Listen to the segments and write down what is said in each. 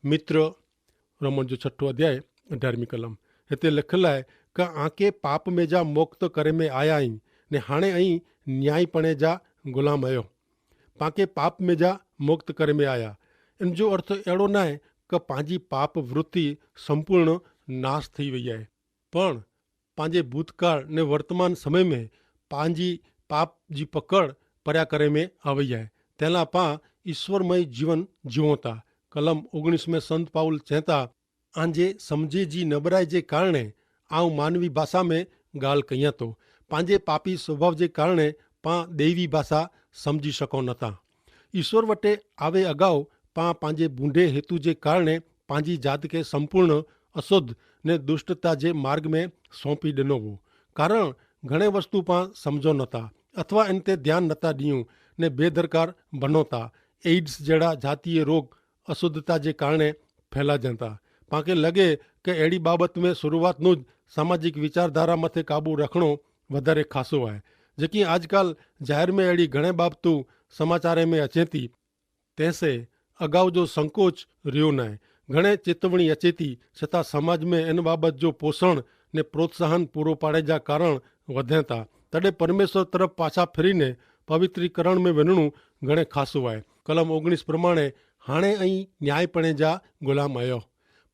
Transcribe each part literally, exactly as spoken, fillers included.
મિત્ર, રોમન જો છઠો અધ્યાય અઢારમી કલમ, હેતા લખેલા હૈ, કા આંકે પાપ મેં જા મુક્ત કરે મેં આયા હી, ને હાણે અહીં ન્યાયીપણે જા ગુલામ હયો. પાંકે પાપ મેં જા મુક્ત કરે મેં આયા. એન જો અર્થ એડો નાય કે પાંજી પાપ વૃત્તિ સંપૂર્ણ નાશ થઈ વૈયા હૈ, પણ પાંજે ભૂતકાળ ને વર્તમાન સમય મેં પાંજી પાપ જી પકડ પર્યા કરે મેં આવૈયા હૈ. તેલા પાં ઈશ્વરમય જીવન જીવોતા. કલમ ઓગણીસ મેં સંત પાઉલ ચેતા, આંજે સમઝે જી નબરાઈ જે કારણે આઉં માનવી ભાષા મેં ગાલ કહિયા તો. પાંજે પાપી સ્વભાવ જે કારણે પાં દૈવી ભાષા સમઝી શકો નતા. ઈશ્વર વટે આવે અગાઉ પાં પાંજે ભૂંડે હેતુ જે કારણે પાંજી જાત કે સંપૂર્ણ અશુદ્ધ ને દુષ્ટતા જે માર્ગ મેં સોંપી દેનો વો. કારણ ઘણે વસ્તુ પાં સમઝો નતા અથવા એન તે ધ્યાન નતા દિયું ને બેદરકાર બનોતા. એઇડ્સ જેડા જાતીય રોગ અશુદ્ધતા જે કારણે ફેલા જંતા. પાંકે લગે કે એડી બાબત મેં શરૂઆતનું જ સામાજિક વિચારધારા મતે કાબૂ રખણો વધારે ખાસો આય. જેકી આજકાલ જાહેર મેં એડી ઘણે બાબતું સમાચારે મેં અચેતી, તેસે અગાઉ જો સંકોચ રહ્યો નાય. ઘણે ચેતવણી અચેતી છતાં સમાજ મેં એન બાબત જો પોષણ ને પ્રોત્સાહન પૂરો પાડે જા કારણ વધેતા. તદે પરમેશ્વર તરફ પાછા ફેરીને પવિત્રીકરણ મેં વેનણું ઘણે ખાસું આય. કલમ ઓગણીસ પ્રમાણે હાણે અહીં ન્યાયીપણે જા ગુલામ અયો.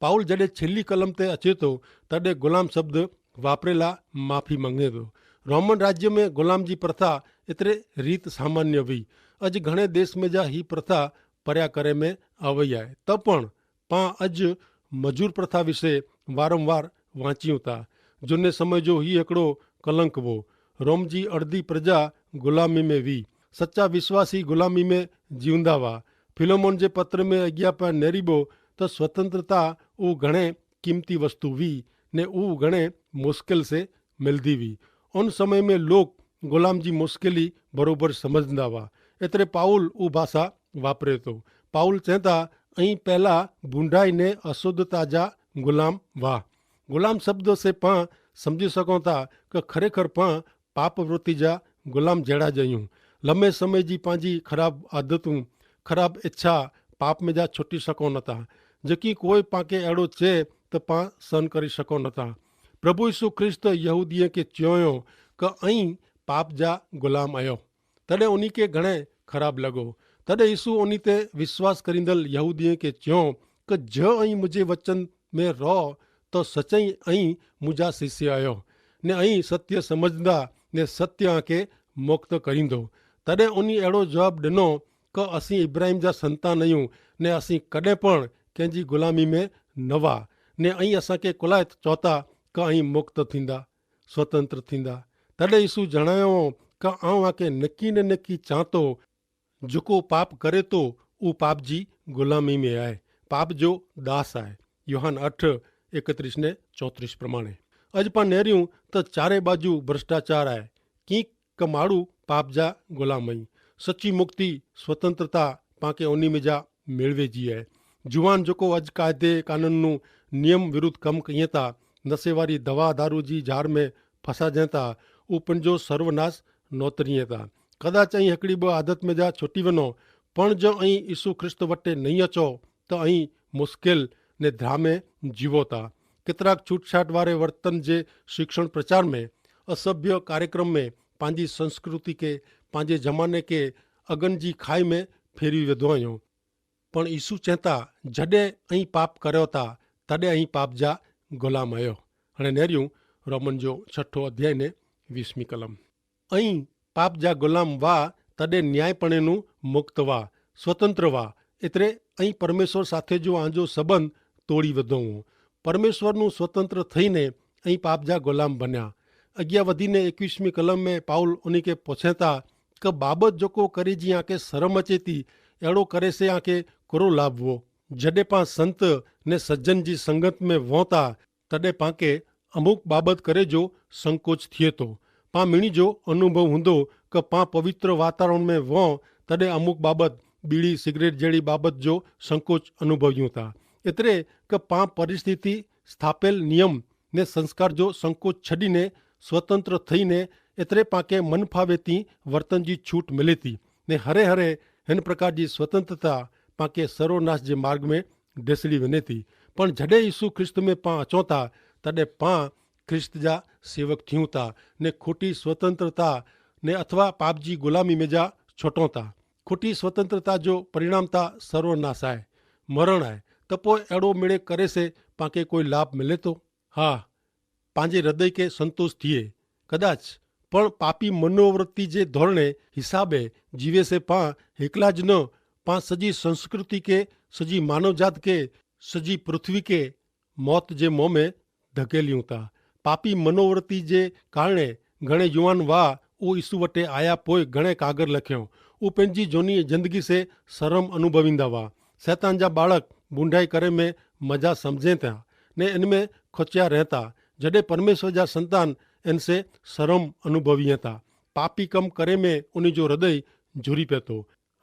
પાઉલ જડે છેલ્લી કલમ તે અચેતો તદે ગુલામ શબ્દ વાપરેલા માફી મંગેતો. રોમન રાજ્ય મેં ગુલામ જી પ્રથા એતરે રીત સામાન્ય વી. અજ ઘણે દેશ મેં જા હી પ્રથા પર્યા કરે મેં આવય આય. તો પણ પાં અજ મજૂર પ્રથા વિશે વારંવાર વાંચ્યું તા. જોને સમય જો હી એકડો કલંક વો. રોમ જી અડધી પ્રજા ગુલામી મેં વી. સચ્ચા વિશ્વાસી ગુલામી મેં જીવંદા વા. ફિલોમોન જે પત્ર મેં અજ્ઞાપા નેરીબો તો સ્વતંત્રતા ઉં ઘણે કિંમતી વસ્તુ વી ને ઉં ઘણે મુશ્કેલ સે મિલદી વી. ઉન સમય મેં લોક ગુલામ જી મુશ્કેલી બરોબર સમઝદા વા. એતરે પાઉલ ઉં ભાષા વાપરે તો. પાઉલ ચેતા, અહીં પહેલા ભૂંડાઈ ને અશુદ્ધતા જા ગુલામ વાહ. ગુલામ શબ્દો સે પાં સમઝી સકોતા કે ખરેખર પાં પાપવૃત્તિ જા ગુલામ જેડા જયું. લમે સમય જી પાંજી ખરાબ આદતું, ખરાબ ઇચ્છા પાપ મેં જા છુટી સકો નતા. જેકી કોઈ પાંકે એડો ચે તો પાં સન કરી સકો નતા. પ્રભુ ઈસુ ખ્રિસ્ત યહૂદીએ કે ચ્યોંયો કે અહીં પાપ જા ગુલામ અયો. તદે ઉની કે ઘણે ખરાબ લગો. તદે ઈસુ ઉની તે વિશ્વાસ કરીંદલ યહૂદીએ કે ચ્યો કે જો અહીં મુઝે વચન મેં રહો તો સચાઈ અહીં મુઝા શિષ્ય અયો, ને અહીં સત્ય સમઝદા ને સત્ય આંકે મુક્ત કરીંદો. તદે ઉની એડો જવાબ દનો કે અસી ઇબ્રાહિમ જા સંતાન અયું, ને અસી કદે પણ કેંજી ગુલામી મેં નવા, ને અહીં અસાંકે કોલાયત ચોતા કે અહીં મુક્ત થીંદા, સ્વતંત્ર થીંદા. તદે ઈસુ જણાયો કે આઉં આકે નક્કી ને નક્કી ચાંતો, જોકો પાપ કરે તો ઉપાપ જી ગુલામી મેં આય, પાપ જો દાસ આય. યોહાન અઠ, એકત્રીસ ને ચોત્રીસ પ્રમાણે. અજ પાં નેર્યું તો ચારે બાજુ ભ્રષ્ટાચાર આય, કિંક કમાડું પાપ જા ગુલામ અહીં. સચ્ચી મુક્તિ સ્વતંત્રતા પાંકે ઓની મેં જા મેળવે જી આય. જુવાન જોકો અજ કાયદે કાનૂનનું નિયમ વિરુદ્ધ કમ કહિયે તા, નશેવારી દવા દારૂ જી જાર મેં ફસાજે તા, ઉપન જો સર્વનાશ નોતરીએ તા. કદાચ અહીં હકડી બહ આદત મેં જા છોટી વનો, પણ જો અહીં ઈસુ ખ્રિસ્ત વટે નહીં અચો તો અહીં મુશ્કેલ ને ધ્રામે જીવો તા. કેતરાક છૂટછાટ વારે વર્તન જે શિક્ષણ પ્રચાર મેં, અસભ્ય કાર્યક્રમ મેં પાંજી સંસ્કૃતિ કે પાંજે જમાને કે અગન જી ખાઈ મેં ફેરવી વધવાયો. પણ ઈસુ ચેતા, જડે અહીં પાપ કર્યો તા તદે અહીં પાપ જા ગુલામ અયો. અને નેર્યું રોમન જો છઠો અધ્યાય ને વીસમી કલમ. અહીં પાપ જા ગુલામ વા તદે ન્યાયીપણેનું મુક્ત વા, સ્વતંત્ર વા. એતરે અહીં પરમેશ્વર સાથે જો આજો સંબંધ તોડી વધો. પરમેશ્વરનું સ્વતંત્ર થઈને અહીં પાપ જા ગુલામ બન્યા. અગિયા વધીને એકવીસમી કલમ મેં પાઉલ ઉની કે પોછેતા કે બાબત જોકો કરે જી આંકે શરમ અચેતી એડો કરે સે આંકે કરો લાભવો? જડે પાં સંત ને સજ્જન જી સંગત મેં વોતા તદે પાંકે અમુક બાબત કરે જો સંકોચ થિયે તો. પાં મિણી જો અનુભવ હુંદો કે પાં પવિત્ર વાતાવરણ મેં વો તદે અમુક બાબત બીડી સિગરેટ જેડી બાબત જો સંકોચ અનુભવ્યું તા. એતરે કે પાં પરિસ્થિતિ સ્થાપેલ નિયમ ને સંસ્કાર જો સંકોચ છડીને સ્વતંત્ર થઈને એતરે પાંકે મનફાવેતી વર્તન જી છૂટ મિલેતી. ને હરે હરે હેન પ્રકાર જી સ્વતંત્રતા પાંકે સર્વનાશ જે માર્ગ મેં ઢેસડી વેને તી. પણ જડે ઈસુ ખ્રિસ્ત મેં પાં અચોતા, તદે પાં ખ્રિસ્ત જા સેવક થિયું તા, ને ખોટી સ્વતંત્રતા ને અથવા પાપ જી ગુલામી મેં જા છોટોતા. ખોટી સ્વતંત્રતા જો પરિણામ તા સર્વનાશ આય, મરણ આય. તપો એડો મેળે કરે સે પાંકે કોઈ લાભ મિલે તો? હા, પાંજે હૃદય કે સંતોષ થિયે કદાચ. પણ પાપી મનોવૃત્તિ જે ધોરણે હિસાબે જીવે સે પાં હેકલા જ ન, પાં સજી સંસ્કૃતિ કે, સજી માનવજાત કે, સજી પૃથ્વી કે મોત જે મોં મેં ધકેલિયું તા. પાપી મનોવૃત્તિ જે કારણે ઘણે યુવાન વા ઉ ઈસુ વટે આયા પોય ઘણે કાગર લખ્યો. ઉપને જી જોની જિંદગી સે સરમ અનુભવિંદા વા. સૈતાન જા બાળક બુંડાઈ કરે મેં મજા સમઝે તા ને એન મેં ખોચ્યા રહેતા, જડે પરમેશ્વર જા સંતાન એન સે સરમ અનુભવી હતા. પાપી કમ કરે મેં ઉની જો હૃદય જુરી પેતો.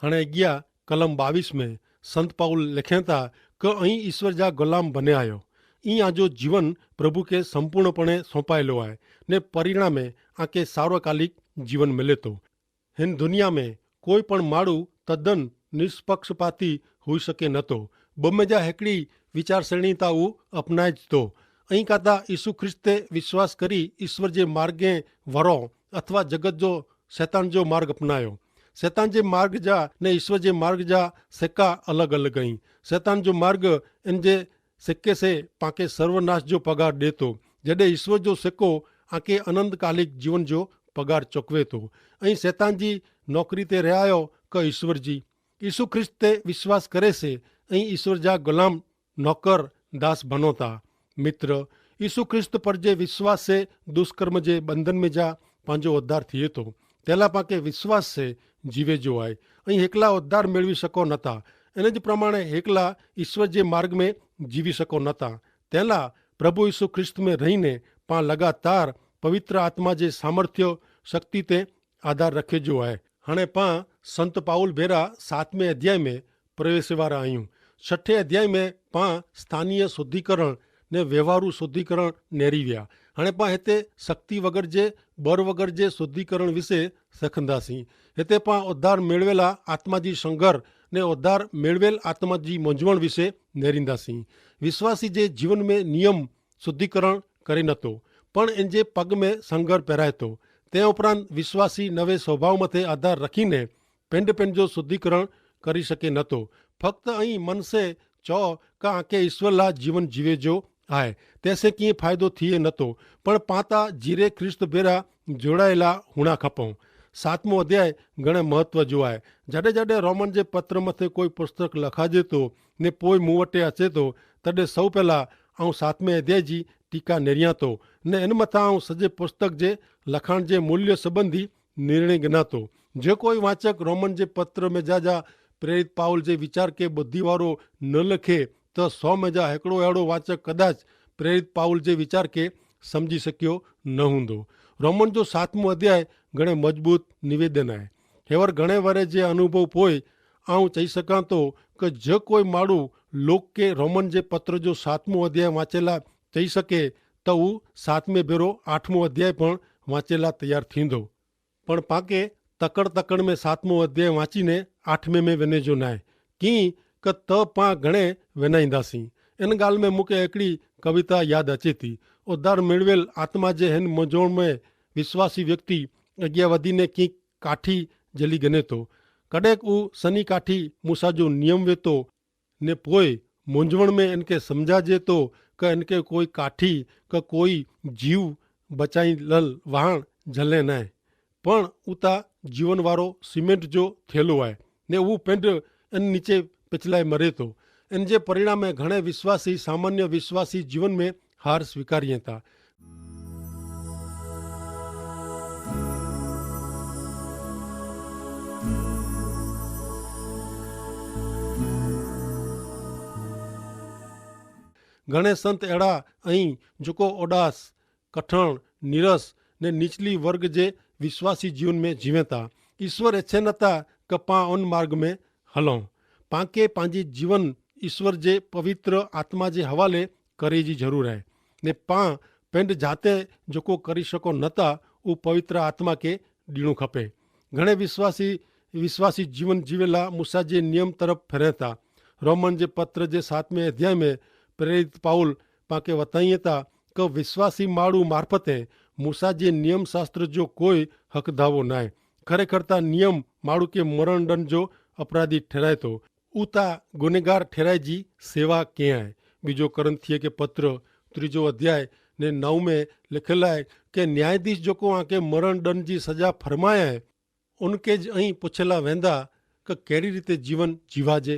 હણે અગિયા કલમ બાવીસ મેં સંત પાઉલ લેખે તા, કે અહીં ઈસ્વર જા ગુલામ બને આયો. ઈ આજો જીવન પ્રભુ કે સંપૂર્ણપણે સોંપાયેલો આય, ને પરિણામે આકે સાર્વકાલિક જીવન મિલે તો. હેન દુનિયા મેં કોઈ પણ માડૂ તદ્દન નિષ્પક્ષપાતી હોઈ શકે નતો. બમે જા હેકડી વિચારસરણી તા ઉ અપનાય જ તો. અહીં કાતા ઈસુ ખ્રિસ્તે વિશ્વાસ કરી ઈસ્વર જે માર્ગે વરો અથવા જગત જો સૈતાન જો માર્ગ અપનાયો. સૈતાન જે માર્ગ જા ને ઈસ્વર જે માર્ગ જા સેકા અલગ અલગ અહીં. સૈતાન જો માર્ગ એન જે સેકે સે પાંકે સર્વનાશ જો પગાર દેતો, જડે ઈસ્વર જો સેકો આકે અનંતકાલિક જીવન જો પગાર ચોકવે તો. અહીં સૈતાન જી નોકરી તે રહ્યા યો કે ઈસ્વર જી? ઈસુ ખ્રિસ્ત તે વિશ્વાસ કરે સે અહીં ઈસ્વર જા ગુલામ નોકર દાસ ભનોતા. મિત્ર, ઈસુ ખ્રિસ્ત પર જે વિશ્વાસ સે દુષ્કર્મ જે બંધન મેં જા પાંજો ઉદ્ધાર થિયે તો. તેલા પાંકે વિશ્વાસ સે જીવે જો આય. અહીં હેકલા ઉદ્ધાર મેળવી શકો નતા. એન જ પ્રમાણે હેકલા ઈસ્વર જે માર્ગ મેં જીવી શકો નતા. તેલા પ્રભુ ઈસુ ખ્રિસ્ત મેં રહીને પાં લગાતાર પવિત્ર આત્મા જે સામર્થ્ય શક્તિ તે આધાર રખે જો આય. હણે પાં સંત પાઉલ ભેરા સાતમે અધ્યાય મેં પ્રવેશવારા આયું. છઠે અધ્યાય મેં પાં સ્થાનીય શુદ્ધિકરણ ને વ્યવહારુ શુદ્ધિકરણ નેરી વ્યા. હણે પાં હેતે શક્તિ વગર જે બર વગર જે શુદ્ધિકરણ વિશે સખંદા સી. હેતે પાં ઉદ્ધાર મેળવેલા આત્મા જી સંઘર ને ઉદ્ધાર મેળવેલ આત્મા જી મંજવણ વિશે નેરીંદા સી. વિશ્વાસી જે જીવન મેં નિયમ શુદ્ધિકરણ કરે નતો, પણ એન જે પગ મેં સંઘર પહેરાયતો. તે ઉપરાંત વિશ્વાસી નવે સ્વભાવ મતે આધાર રખીને પેંડ પેંડ જો શુદ્ધિકરણ કરી શકે નતો. ફક્ત અહીં મનસે ચો કા આંકે ઈસ્વર લા જીવન જીવે જો આય, તેસે કિંય ફાયદો થિયે નતો. પણ પાતા જીરે ખ્રિસ્ત ભેરા જોડાયેલા હુણા ખપો. સાતમો અધ્યાય ઘણે મહત્વ જો આય. જડે જડે રોમન જે પત્ર મતે કોઈ પુસ્તક લખાજે તો ને પોય મુવટે અચે તો, તદે સૌ પહેલા આઉં સાતમે અધ્યાય જી ટીકા નેરિયા તો, ને એન મતા આઉં સજે પુસ્તક જે લખાણ જે મૂલ્ય સંબંધી નિર્ણય ગનાતો. જે કોઈ વાંચક રોમન જે પત્ર મેં જા જા પ્રેરિત પાઉલ જે વિચાર કે બુદ્ધિવારો ન લખે, તો સો મેં જા હેકડો એડો વાંચક કદાચ પ્રેરિત પાઉલ જે વિચાર કે સમજી શક્યો ન હુંદો. રોમન જો સાતમો અધ્યાય ઘણે મજબૂત નિવેદન આય. હેવર ઘણે વરે જે અનુભવ પોય આઉં ચહી શકાંતો કે જે કોઈ માડૂ લોક કે રોમન જે પત્ર જો સાતમો અધ્યાય વાંચેલા ચહી શકે, તો ઉં સાતમે ભેરો આઠમો અધ્યાય પણ વાંચેલા તૈયાર થીંદો. પણ પાંકે તકડ તકડ મેં સાતમો અધ્યાય વાંચીને આઠમે મેં વેને જો નાય, કિંક તો પાં ઘણે વેનાઈંદા સી. એન ગાલ મેં મુકે એકડી કવિતા યાદ અચેતી. ઉદ્ધાર મેળવેલ આત્મા જે હેન મજોણ મેં વિશ્વાસી વ્યક્તિ અજ્ઞાવાદી ને કિંક કાઠી જલી ગને તો. કડેક ઉસની કાઠી મૂસા જો નિયમ વેતો, ને પોય મોંઝવણ મેં એનકે સમઝાજે તો કે એનકે કોઈ કાઠી કે કોઈ જીવ બચાઈ લલ વહાણ જલે નાય. પણ ઉતા જીવન વારો સિમેન્ટ જો થેલો આય, ને ઉં પેંધ એન નીચે પેચલાઈ મરે તો. એન જે પરિણામે ઘણે વિશ્વાસી સામાન્ય વિશ્વાસી જીવન મેં હાર સ્વીકારી હતા. ઘણે સંત એડા અહીં જોકો ઓડાસ, કઠણ, નિરસ ને નીચલી વર્ગ જે વિશ્વાસી જીવન મેં જીવેતા. ઈસ્વર એચ્છે નતા કે પાં અન માર્ગ મેં હલો. પાંકે પાંજી જીવન ઈસ્વર જે પવિત્ર આત્મા જે હવાલે કરે જી જરૂર હૈ. ને પાં પેંડ જાતે જોકો કરી શકો નતા, ઉં પવિત્ર આત્મા કે દીણું ખપે. ઘણે વિશ્વાસી વિશ્વાસી જીવન જીવેલા મૂસા જે નિયમ તરફ ફેરેતા. રોમન જે પત્ર જે સાતમે અધ્યાય મેં પ્રેરિત પાઉલ પાંકે વતાઈ તા કે વિશ્વાસી માળુ મારફતે મૂસા જે નિયમશાસ્ત્ર જો કોઈ હક ધાવો નાય. ખરેખર તા નિયમ માળુ કે મરણદંડ જો અપરાધી ઠેરાય તો ઉતા ગુનેગાર ઠેરાય જી સેવા કે આય. બીજો કરંથિયે કે પત્ર ત્રીજો અધ્યાય ને નવમે લિખેલા હૈ કે ન્યાયાધીશ જોકો આંકે મરણદંડ જી સજા ફરમાયા હૈ ઉનકે જ અહીં પુછેલા વેંદા કે કેડી રીતે જીવન જીવાજે?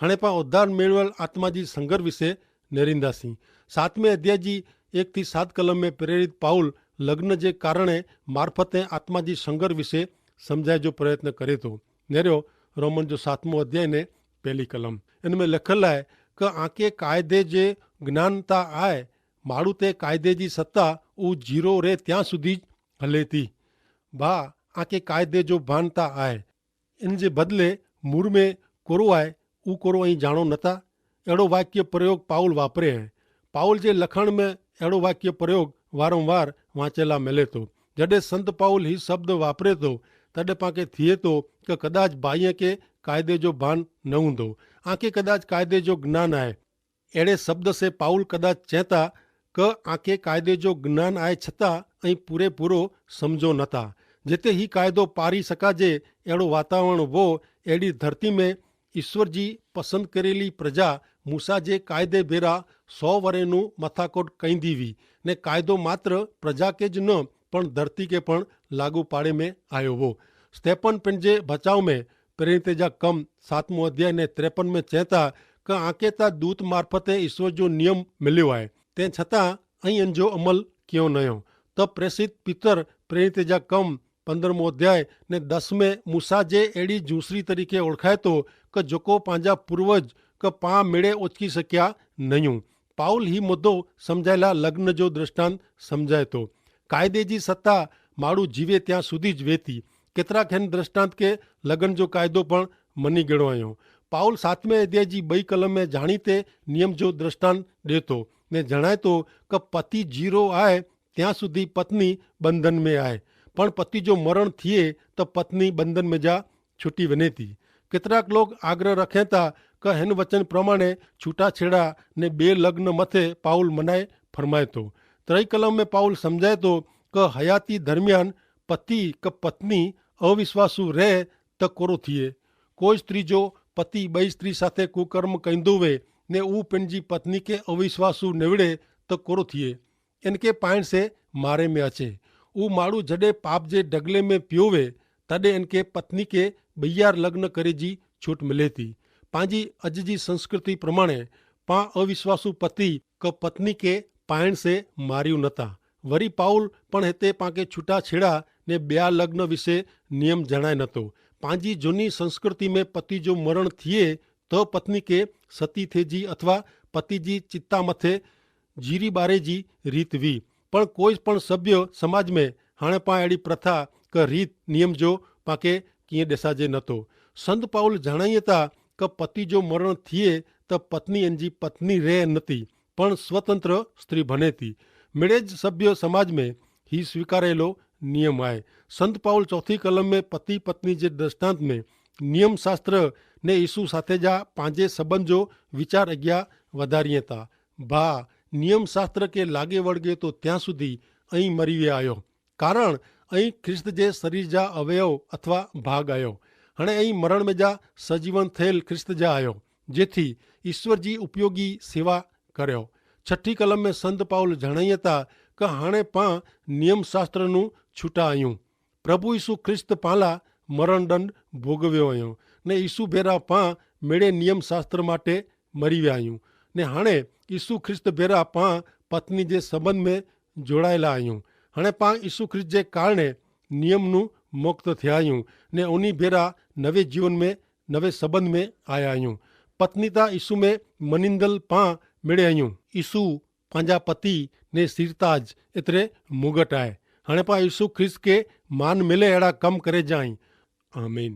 હણે પાં ઉદ્ધાર મેળવેલ આત્મા જી સંગર વિશે નેરીંદા સી. સાતમે અધ્યાય જી એક થી સાત કલમ મેં પ્રેરિત પાઉલ લગ્ન જે કારણે મારફતે આત્મા જી સંગર વિશે સમઝાય જો પ્રયત્ન કરે તો. નેર્યો રોમન જો સાતમો અધ્યાય ને પહેલી કલમ, એન મેં લખેલા હૈ કે આંકે કાયદે જે જ્ઞાન તા આય માડૂ તે કાયદે જી સત્તા ઉ જીરો રે ત્યાં સુધી જ હલે તી. ભા આંકે કાયદે જો ભાન તા આય. એન જે બદલે મુરમે કોરો આય ઉ કોરો અહીં જાણો નતા. એડો વાક્ય પ્રયોગ પાઉલ વાપરે હૈ. પાઉલ જે લખણ મેં એડો વાક્ય પ્રયોગ વારંવાર વાંચેલા મેલે તો. જડે સંત પાઉલ હી શબ્દ વાપરે તો તદે પાંકે થિયે તો કે કદાચ ભાઈએ કે કાયદે જો ભાન ન ઊંધો. આંકે કદાચ કાયદે જો જ્ઞાન આય. એડે શબ્દ સે પાઉલ કદાચ ચેતા કે આંકે કાયદે જો જ્ઞાન આય છતાં અહીં પૂરેપૂરો સમજો નતા. જેતે હી કાયદો પારી સકાજે એડો વાતાવરણ વો એડી ધરતી મેં ઈસ્વર જી પસંદ કરેલી પ્રજા મૂસા જે કાયદે ભેરા સો વરેનું મથાકોટ કૈંદી વી. ને કાયદો માત્ર પ્રજા કે જ ન પણ ધરતી કે પણ લાગુ પાડે મેં આયો વો. સ્તેપન પેનજે ભચાવ મેં પ્રેરિતે જા કમ સાતમો અધ્યાય ને ત્રેપન મેં ચેતા કે આંકે તા દૂત મારફતે ઈસ્વર જો નિયમ મિલ્યો આય. તે છતાં અહીં એન જો અમલ કિયો નયો. તો પ્રેસિત પિતર પ્રેરિતે જા કમ પંદ્રહમો અધ્યાય ને દસમે મૂસા જે એડી જૂસરી તરીકે ઓળખાય તો કે જોકો પાંજા પૂર્વજ કે પાં મેળે ઓચકી શક્યા નયું. પાઉલ હી મુદ્દો સમઝાયેલા લગ્ન જો દ્રષ્ટાંત સમઝાય તો. કાયદે જી સત્તા માડૂ જીવે ત્યાં સુધી જ વેતી. કેતરા ખેન દ્રષ્ટાંત કે લગ્ન જો કાયદો પણ મની ગેણો આયો. પાઉલ સાતમે અધ્યાય જી બઈ કલમે જાણીતે નિયમ જો દ્રષ્ટાંત દેતો ને જણાયતો કે પતિ જીરો આય ત્યાં સુધી પત્ની બંધન મેં આય. પણ પતિ જો મરણ થિયે તો પત્ની બંધન મેં જા છુટી વને તી. કેતરાક લોગ આગ્રહ રખેતા કે હેન વચન પ્રમાણે છૂટાછેડા ને બે લગ્ન મતે પાઉલ મનાય ફરમાયતો. ત્રય કલમ મેં પાઉલ સમઝાયતો કે હયાતી દરમિયાન પતિ કે પત્ની અવિશ્વાસુ રહે તો કોરો થિયે? કોઈ સ્ત્રી જો પતિ બઈ સ્ત્રી સાથે કુકર્મ કૈંદો વે ને ઉપને જી પત્ની કે અવિશ્વાસુ નેવડે તો કોરો થિયે? એનકે પાઈણ સે મારે મેં અચે. ઉ માડૂ જડે પાપ જે ઢગલે મેં પ્યોવે તદે એનકે પત્ની કે બૈયાર લગ્ન કરે જી છૂટ મિલે તી. પાંજી અજ જી સંસ્કૃતિ પ્રમાણે પાં અવિશ્વાસુ પતિ કે પત્ની કે પાઈણ સે માર્યું નતા. વરી પાઉલ પણ હેતે પાંકે છૂટા છેડા ને બ્યા લગ્ન વિશે નિયમ જણાય નતો. પાંજી જોની સંસ્કૃતિ મેં પતિ જો મરણ થિયે તો પત્ની કે સતી થે જી અથવા પતિ જી ચિત્તા મતે જીરી બારે જી રીત વી. પણ કોઈ પણ સભ્ય સમાજ મેં હાણે પાં એડી પ્રથા કે રીત નિયમ જો પાંકે કિંય દેસાજે નતો. સંત પાઉલ જણાયે તા કે પતિ જો મરણ થિયે તો પત્ની એનજી પત્ની રહે નતી પણ સ્વતંત્ર સ્ત્રી ભને તી. મેળે જ સભ્ય સમાજ મેં હી સ્વીકારેલો નિયમ આય. સંત પાઉલ ચોથી કલમ મેં પતિ પત્ની જે દ્રષ્ટાંત મેં નિયમશાસ્ત્ર ને ઈસુ સાથે જા પાંજે સંબંધ જો વિચાર અગિયા વધારિયે તા. ભા નિયમશાસ્ત્ર કે લાગે વળગે તો ત્યાં સુધી અહીં મરી વ્યા આયો. કારણ અહીં ખ્રિસ્ત જે શરીર જા અવયવ અથવા ભાગ આયો. હણે અહીં મરણ મેં જા સજીવન થયેલ ખ્રિસ્ત જા આયો જેથી ઈસ્વર જી ઉપયોગી સેવા કર્યો. છઠી કલમ મેં સંત પાઉલ જણાયે તા કે હણે પાં નિયમશાસ્ત્રનું છૂટા આયું. પ્રભુ ઈસુ ખ્રિસ્ત પાંલા મરણદંડ ભોગવ્યો અયો ને ઈસુ ભેરા પાં મેળે નિયમશાસ્ત્ર માટે મરી વ્યા અયું. ને હણે ઈસુ ખ્રિસ્ત ભેરા પાં પત્ની જે સંબંધ મેં જોડાયેલા અયું. હણે પાં ઈસુ ખ્રિસ્ત જે કારણે નિયમનું મુક્ત થયા અયું ને ઉની ભેરા નવે જીવન મેં નવે સંબંધ મેં આયા અયું. પત્ની તા ઈસુ મેં મનિંદલ પાં મેળે અયું. ઈસુ પાંજા પતિ ને સિરતાજ એતરે મુગટ આય. હણે પાં ઈસુ ખ્રિસ્ત કે માન મેલે એડા કમ કરે જાઈ. આમીન.